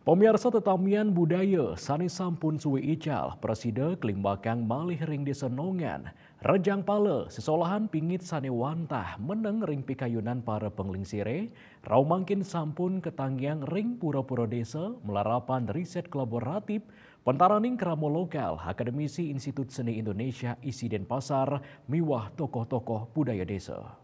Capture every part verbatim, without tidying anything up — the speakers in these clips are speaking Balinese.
Pamiarsa, tetamian budaya sané sampun suwé ical prasida kalimbakang malih ring Désa Nongan, Rejang Pala, sesolahan pingit sané wantah meneng ring pikayunan para panglingsiré, rauh mangkin sampun katanggiang ring pura-pura désa malarapan riset kolaboratif, pentaraning krama lokal, akademisi Institut Seni Indonesia I C I Dénpasar miwah tokoh-tokoh budaya désa.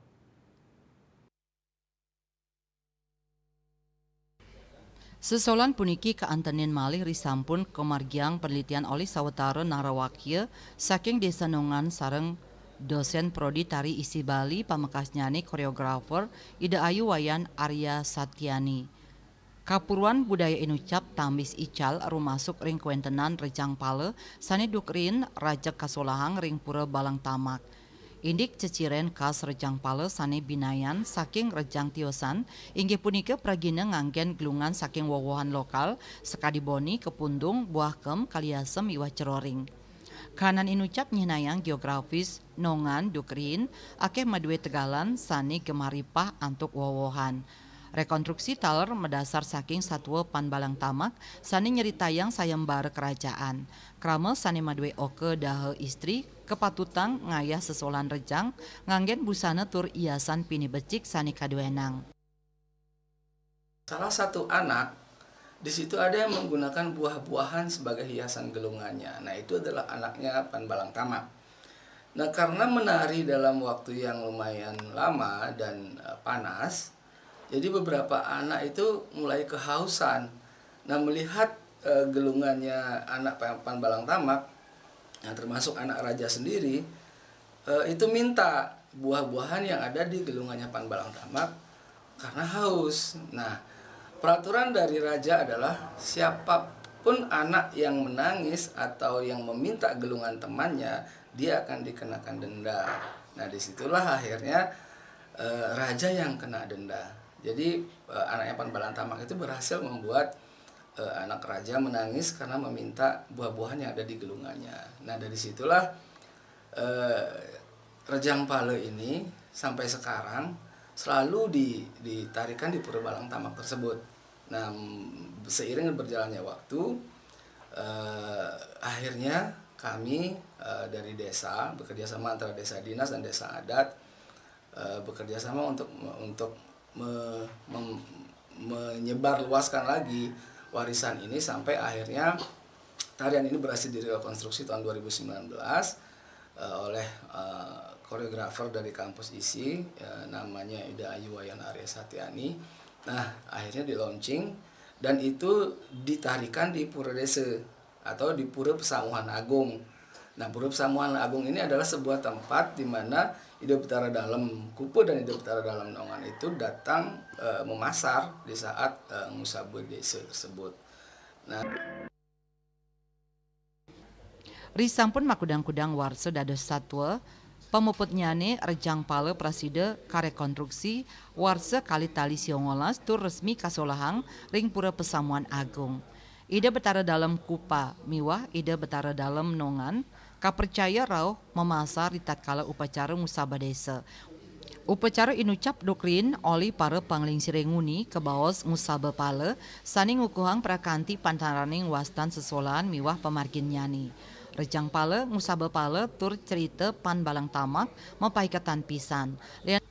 Sesolahan puniki kaantenin malih risampun kamargiang penelitian olih sawatara narawakya saking Désa Nongan sareng dosén prodi tari isi Bali, pamekasnyané koreografer Ida Ayu Wayan Arya Satyani. Kapurwan budaya inucap tambis ical rumasuk ring kawéntenan Rejang Pala sané duk riin rajeg kasolahang ring Pura Balang Tamak. Indik ceciren khas Rejang Pala sané binayan saking rejang tiosan, inggih punika pragina nganggén gelungan saking wowohan lokal, sakadi boni, kepundung, buah kem, kaliasem miwah ceroring. Kahanan inucap nyihnayang geografis Nongan duk riin akéh madué tegalan sané gemaripah antuk wowohan. Rekonstruksi taler madasar saking satua Pan Balang Tamak sané nyritayang sayembara kerajaan. Krama sané madué oka daha istri kapatutang ngayah sesolahan rejang nganggén busana tur iasan pinih becik sané kaduénang. Salah satu anak di situ ada yang menggunakan buah-buahan sebagai hiasan gelungannya. Nah, itu adalah anaknya Pan Balang Tamak. Nah, karena menari dalam waktu yang lumayan lama dan eh, panas, jadi beberapa anak itu mulai kehausan. Nah, melihat eh, gelungannya anak Pan Balang Tamak, nah, termasuk anak raja sendiri, eh, itu minta buah-buahan yang ada di gelungannya Pan Balang Tamak karena haus. Nah, peraturan dari raja adalah siapapun anak yang menangis atau yang meminta gelungan temannya, dia akan dikenakan denda. Nah, disitulah akhirnya eh, raja yang kena denda. Jadi eh, anaknya Pan Balang Tamak itu berhasil membuat eh, anak raja menangis karena meminta buah-buahan yang ada di gelungannya. Nah, dari situlah eh, Rejang Pala ini sampai sekarang selalu di, ditarikan di Pura Balang Tamak tersebut. Nah, seiring berjalannya waktu, eh, akhirnya kami eh, dari desa, bekerja sama antara desa dinas dan desa adat, eh, bekerja sama untuk untuk me- mem- menyebarluaskan lagi warisan ini sampai akhirnya tarian ini berhasil direkonstruksi tahun dua ribu sembilan belas eh, oleh eh, koreografer dari kampus isi, eh, namanya Ida Ayu Wayan Arya Satyani. Nah, akhirnya di-launching dan itu ditarikan di Pura Desa atau di Pura Pesamuhan Agung. Nah, Pura Pesamuhan Agung ini adalah sebuah tempat di mana Ida Betara Dalem Kupa dan Ida Betara Dalem Nongan itu datang eh, memasar di saat eh, ngusaba desa tersebut. Nah, Risampun makudang-kudang warsa dados satua, pamuputnyané Rejang Pala prasida karekonstruksi warsa kalih tali siongolas tur resmi kasolahang ring Pura Pesamuan Agung. Ida Betara Dalem Kupa miwah Ida Betara Dalem Nongan kapercaya rauh mamasar ritatkala upacara ngusaba desa. Upacara inucap duk riin olih para panglingsiré nguni kabaos ngusaba pala sané ngukuhang prakanti pantaraning wastan sesolahan miwah pamarginnyané. Rejang pala, ngusaba pala, tur crita Pan Balang Tamak mapaiketan pisan. Lian-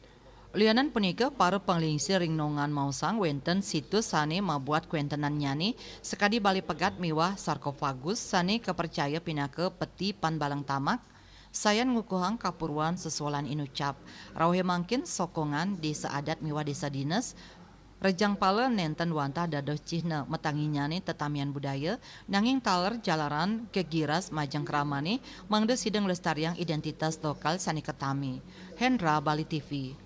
Lianan punika, para panglingsir ring Nongan maosang wénten situs sané mabuat kawéntenannyané sakadi balé pegat miwah sarkofagus sané kapercaya pinaka peti Pan Balang Tamak, sayan ngukuhang kapurwan sesolahan inucap. Rauhé mangkin sokongan désa adat miwah désa dinas, Rejang Pala nénten wantah dados cihna matanginnyané tetamian budaya, nanging taler jalaran gegiras majeng kramané mangda sida nglestariang idéntitas lokal sané katami. Hendra, Bali T V.